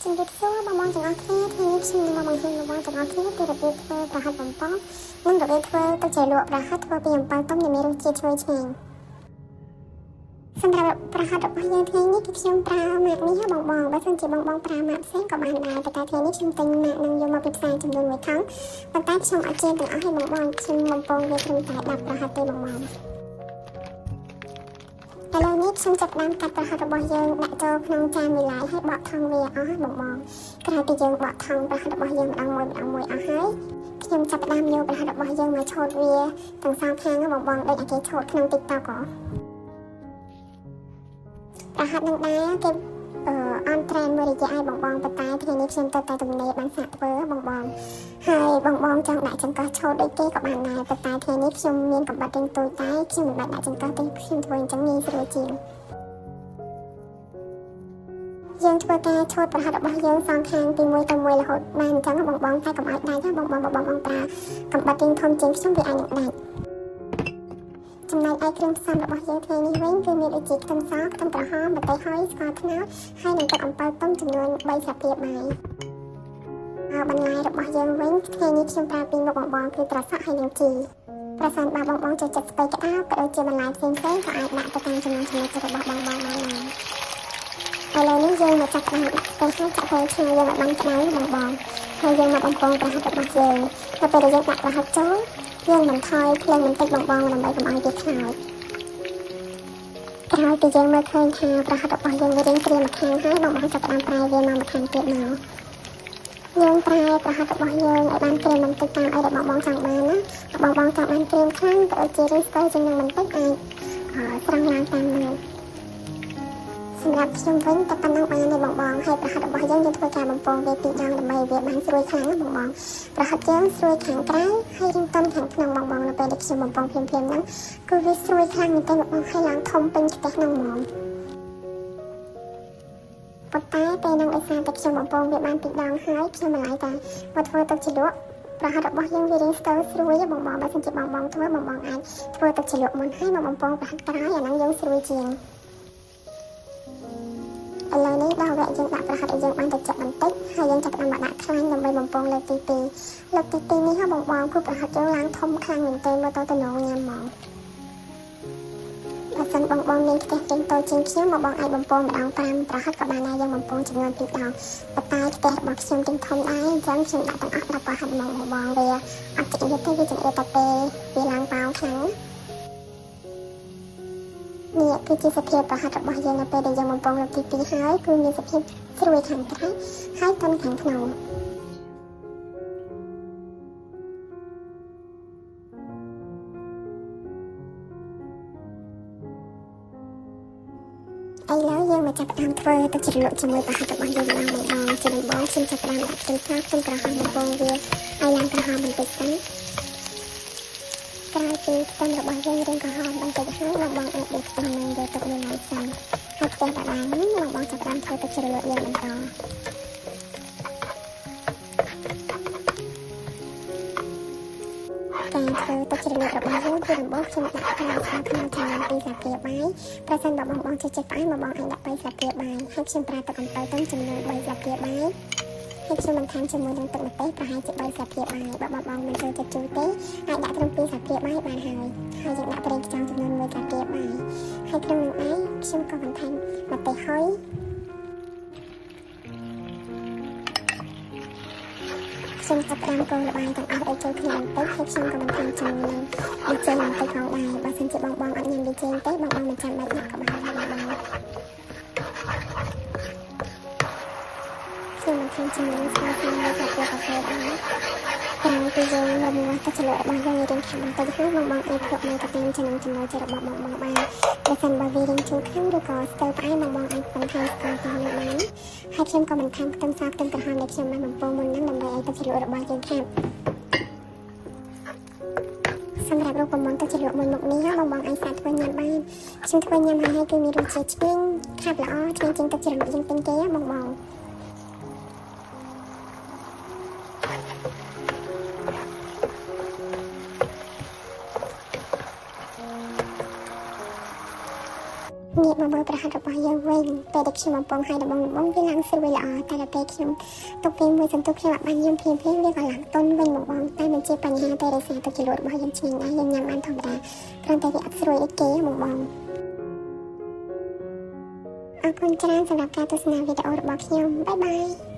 ជំរាបសួរបងប្អូនទាំងអស់គ្នាថ្ងៃនេះខ្ញុំនឹងមកបង្ហាញបងប្អូនទាំងអស់គ្នាពីរបៀបធ្វើប្រហិតបំពងនិងរបៀបធ្វើទឹកជ្រលក់ប្រហិតធ្វើពីអំពិលទុំដែលមានរសជាតិឈ្ងុយឆ្ងាញ់សម្រាប់ប្រហិតរបស់យើងថ្ងៃនេះគឺខ្ញុំប្រើម៉ាកនេះបងបងបើសិនជាបងបងប្រើម៉ាកផ្សេងក៏បានដែរតែថ្ងៃនេះខ្ញុំទិញម៉ាកនឹងយកមកពីផ្សារចំនួន1ថង់ប៉ុន្តែខ្ញុំអត់ជៀនទាំងអស់ឲ្យបងបងខ្ញុំបំពងវាត្រឹមតែ10ប្រហិតទេបងបងឥឡូវនេះខ្ញុំចាប់ផ្ដើមកាត់ប្រហិតរបស់យើងដាក់ចូលក្នុងចានមួយឡាយហើយបកថង់វាអស់បងបងក្រោយពីយើងបកថង់ប្រហិតរបស់យើងម្ដងមួយម្ដងមួយអស់ហើយខ្ញុំចាប់ផ្ដើមយកប្រហិតរបស់យើងមកឆូតវាទាំងសងខាងបងបងដូចអាគេឆូតក្នុង TikTok ហ៎ប្រហិតនឹងដែរគេអនត្រេនមួយរយៈឲ្យបងបងប៉ុន្តែថ្ងៃនេះខ្ញុំទៅតែទំនេរបានសាកធ្វើបងបងហើយបងបងចង់ដាក់ចង្កឹះឆូតដូចគេក៏បានដែរប៉ុន្តែថ្ងៃនេះខ្ញុំមានកំបិតរៀងទូចដែរខ្ញុំមិនបាច់ដាក់ចង្កឹះទេខ្ញុំធ្វើអញ្ចឹងងាយស្រួលជាងយើងធ្វើការឆូតប្រហិតរបស់យើងសងខាងពីមួយទៅមួយរហូតបានអញ្ចឹងបងបងតែកុំឲ្យដាច់ណាបងបងបងបងប្រើកំបិតរៀងធំជាងខ្ញុំវាអាចនឹងដាច់ចំណែកឯគ្រឿងផ្សំរបស់យើងថ្ងៃនេះវិញគឺមានដូចជាខ្ទឹមសខ្ទឹមក្រហមម្ទេសហុយស្ករត្នោតហើយនិងទឹកអំពិលទុំចំនួន3ស្លាបព្រាបាយបន្លែរបស់យើងវិញថ្ងៃនេះខ្ញុំប្រើពីរមុខបងបងគឺត្រសក់ហើយនិងជីប្រសិនបើបងបងចូលចិត្តស្ពៃក្តៅក៏ដូចជាបន្លែផ្សេងៗក៏អាចដាក់ទៅតាមចំណង់ចំណូលចិត្តរបស់បងបងបានដែរឥឡូវនេះយើងមកចាប់ផ្ដើមដាក់ខ្ទះហើយចាក់ប្រេងឆាយើងឲ្យបានក្តៅបងបងហើយយើងមកបំពងប្រហិតរបស់យើងនៅពេលដែលយើងដាក់ប្រហិតចូលយើងបន្ថយភ្លើងបន្តិចបងបងដើម្បីកុំឲ្យវាខ្លោចក្រោយពីយើងមើលឃើញថាប្រហិតរបស់យើងវារៀងក្រៀមម្ខាងហើយបងបងចាប់ផ្ដើមប្រែវាមកម្ខាងទៀតមកយើងប្រែប្រហិតរបស់យើងឲ្យបានក្រៀមបន្តិចតាមអីដែលបងបងចង់បានណាបងបងចង់បានក្រៀមខ្លាំងក៏ដូចជារៀងស្ទើរជាងនឹងបន្តិចអាចស្រង់ឡើងតាមនឹងសម្រាប់ខ្ញុំវិញតែប៉ុណ្ណឹងបានទេបងបងហើយប្រហិតរបស់យើងយើងធ្វើការបំពងវាពីរដងដើម្បីវាបានស្រួយខ្លាំងណាបងបងប្រហិតយើងស្រួយខាងក្រៅហើយរៀងទន់ខាងក្នុងបងបងនៅពេលដែលខ្ញុំបំពងភ្លាមៗហ្នឹងគឺវាស្រួយខ្លាំងមែនទែនបងបងហើយឡើងធំពេញខ្ទះហ្នឹងហ្មងប៉ុន្តែពេលហ្នឹងដោយសារតែខ្ញុំបំពងវាបានពីរដងហើយខ្ញុំមិនឡាយតែមកធ្វើទឹកជ្រលក់ប្រហិតរបស់យើងវារៀងស្ទើរស្រួយបងបងបើសិនជាបងបងធ្វើបងបងអាចធ្វើទឹកជ្រលក់មុនហើយមកបំពងប្រហិតក្រោយអាហ្នឹងយើងស្រួយជាងឥឡូវនេះដល់វគ្គយើងដាក់ប្រហិតឲ្យយើងបានត្រជាក់បន្តិចហើយយើងចាប់ផ្ដើមមកដាក់ខ្លាញ់ដើម្បីបំពងលើកទី2លើកទី2នេះបងបងគឺប្រហិតយើងឡើងធំខ្លាំងមែនទែនមើលទៅតំណងញ៉ាំហ្មងបើសិនបងបងមានខ្ទះចេញតូចជាងខ្ញុំមកបងអាចបំពងម្ដង5ប្រហិតក៏បានដែរយើងបំពងចំនួន2ដងប៉ុន្តែខ្ទះរបស់ខ្ញុំចេញធំដែរអញ្ចឹងខ្ញុំដាក់ទាំងអស់10ប្រហិតហ្មងបងបងវាអត់ចង្អៀតទេវាចង្អៀតតែពេលវាឡើងប៉ោងខ្លាំងនេះគឺជាសភាពប្រហិតរបស់យើងនៅពេលដែលយើងបំពងលើកទី2ហើយគឺមានសភាពស្រួយខាងក្រៅហើយទន់ខាងក្នុងឥឡូវយើងមកចាប់ផ្ដើមធ្វើទឹកជ្រលក់ជាមួយប្រហិតរបស់យើងម្ដងបងបងជាដំបូងខ្ញុំចាប់ផ្ដើមដាក់ខ្ទឹមសខ្ទឹមក្រហមបំពងវាឲ្យឡើងក្រហមបន្តិចសិនក្រោយពីខ្ទឹមរបស់យើងរៀងក្រហមបន្តិចហើយបងបងអាចដួសខ្ទឹមនឹងយកទុកមួយឡែកសិនហើយខ្ទះដដែលនេះបងបងចាប់ផ្ដើមធ្វើទឹកជ្រលក់យើងបន្តការធ្វើទឹកជ្រលក់របស់យើងគឺដំបូងខ្ញុំដាក់ខ្លាញ់ស្ករត្នោតចំនួន2ស្លាបព្រាបាយប្រសិនបើបងបងចេះចិត្តផ្អែមបងបងអាចដាក់3ស្លាបព្រាបាយហើយខ្ញុំប្រើទឹកអំពិលទុំចំនួន3ស្លាបព្រាបាយហើយខ្ញុំបន្ថែមជាមួយនឹងទឹកម្ទេសប្រហែលជា3ស្លាបព្រាបាយបើបងបងមិនចូលចិត្តជូរទេអាចដាក់ត្រឹម2ស្លាបព្រាបាយបានហើយហើយយើងដាក់ប្រេងខ្យងចំនួន1ស្លាបព្រាបាយហើយក្នុងនោះដែរខ្ញុំក៏បន្ថែមម្ទេសហុយខ្ញុំចាប់ផ្ដើមកូរល្បាយទាំងអស់ឲ្យចូលគ្នាបន្តិចហើយខ្ញុំក៏បន្ថែមជាមួយនឹងប៊ីចេងបន្តិចផងដែរបើសិនជាបងបងអត់ញ៉ាំប៊ីចេងទេបងបងមិនចាំបាច់ដាក់ក៏បានដែរបងបងខ្ញុំបន្ថែមជាមួយនឹងស្ករសមួយស្លាបព្រាកាហ្វេដែរក្រោយពីយើងរំងាស់ទឹកជ្រលក់របស់យើងឲ្យរៀងខាប់បន្តិចហើយបងបងអាចភ្លក់មើលទៅតាមចំណង់ចំណូលចិត្តរបស់បងបងបានប្រសិនបើវារៀងជូរខ្លាំងឬក៏ស្ទើរផ្អែមបងបងអាចបន្ថែមស្ករផងនឹងបានហើយខ្ញុំក៏បន្ថែមខ្ទឹមសខ្ទឹមក្រហមដែលខ្ញុំបានបំពងមុនហ្នឹងដើម្បីឲ្យទឹកជ្រលក់របស់យើងខាប់សម្រាប់រូបមន្តទឹកជ្រលក់មួយមុខនេះបងបងអាចសាកធ្វើញ៉ាំបានខ្ញុំធ្វើញ៉ាំហើយគឺមានរសជាតិឆ្ងាញ់ខាប់ល្អឆ្ងាញ់ជាងទឹកជ្រលក់យើងទិញគេបងបង ងាកមកមើលប្រហិតរបស់យើងវិញពេលដែលខ្ញុំបំពងឲ្យដំបងដំបងវាឡើងស្រួយល្អតែដល់ពេលខ្ញុំទុកពេលមួយសន្ទុះខ្ញុំអត់បានញ៉ាំភ្លាមភ្លាមវាក៏ឡើងតុនវិញបងបងតែមិនជាបញ្ហាទេដោយសារទឹកជ្រលក់របស់យើងឆ្ងាញ់ដែរយើងញ៉ាំបានធម្មតាគ្រាន់តែវាអត់ស្រួយដូចគេបងបងអរគុណច្រើនសម្រាប់ការទស្សនាវីដេអូរបស់ខ្ញុំបាយបាយ។